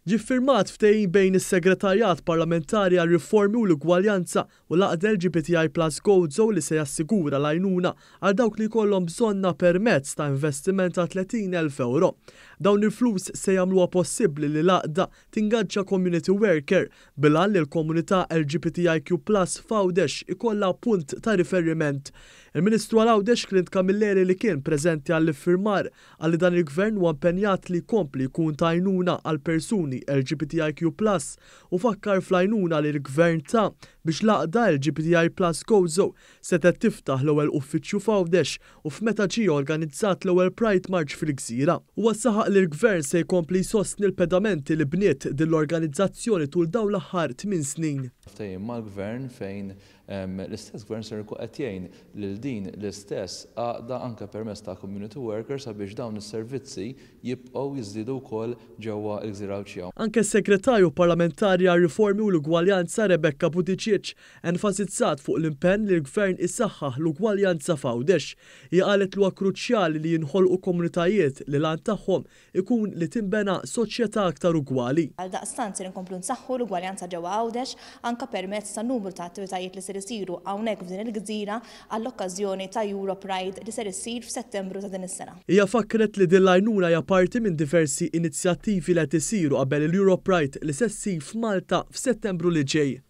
Ġie ffirmat ftehim bejn is-Segretarjat Parlamentari għar-Riformi u l-Ugwaljanza u l-Għaqda LGBTI Plus Gozo li se jassigura l-għajnuna għal dawk li jkollhom bżonnha permezz ta' investiment ta' 30,000 ewro. Dawn il-flus se jagħmluha possibbli li l-għaqda tingaġġa community worker bil-għan li l-komunità LGBTIQ plus f'Għawdex ikollha punt ta' riferiment. Il-Ministru għal Għawdex Clint Camilleri li kien preżenti għall-iffirmar qal li dan il-Gvern huwa impenjat li jkompli jkun ta' għajnuna għall-persuni LGBTIQ plus u fakkar fl-għajnuna li l-Gvern ta biex l-għaqda LGBTI Plus Gozo setgħet tiftaħ l-ewwel uffiċċju f'Għawdex u f'meta ġie organizzat l-ewwel Pride March fil-gżira. Huwa saħaq li l-Gvern se jkompli jsostni l-pedamenti li bniet din l-organizzazzjoni tul dawn l-aħħar tmien snin. Ftehim mal-Gvern fejn l-istess Gvern ser ikun qed jgħin lil din l-istess għaqda anke permezz ta' community workers sabiex dawn is-servizzi jibqgħu jiżdiedu wkoll ġewwa l-Gżira Għawdxija. Anke s-Segretarju Parlamentari għar-Riformi u l-Ugwaljanza Rebecca Buttigieg enfasizzat fuq l-impenn li l-Gvern isaħħaħ l-ugwaljanza f'Għawdex. Hija qalet li huwa kruċjali li jinħolqu komunitajiet li l-għan tagħhom ikun li tinbena soċjetà aktar ugwali. Għaldaqstant ser inkomplu nsaħħu l-ugwaljanza ġewwa Għawdex anke permezz ta' numru ta' attivitajiet li ser isiru hawnhekk f'din il-gżira għall-okkażjoni ta' Euro Pride li ser issir f'Settembru ta' din is-sena. Hija fakkret li din l-għajnuna hija parti minn diversi inizjattivi li qed isiru qabel il-Euro Pride li se ssir f'Malta f'Settembru li ġej.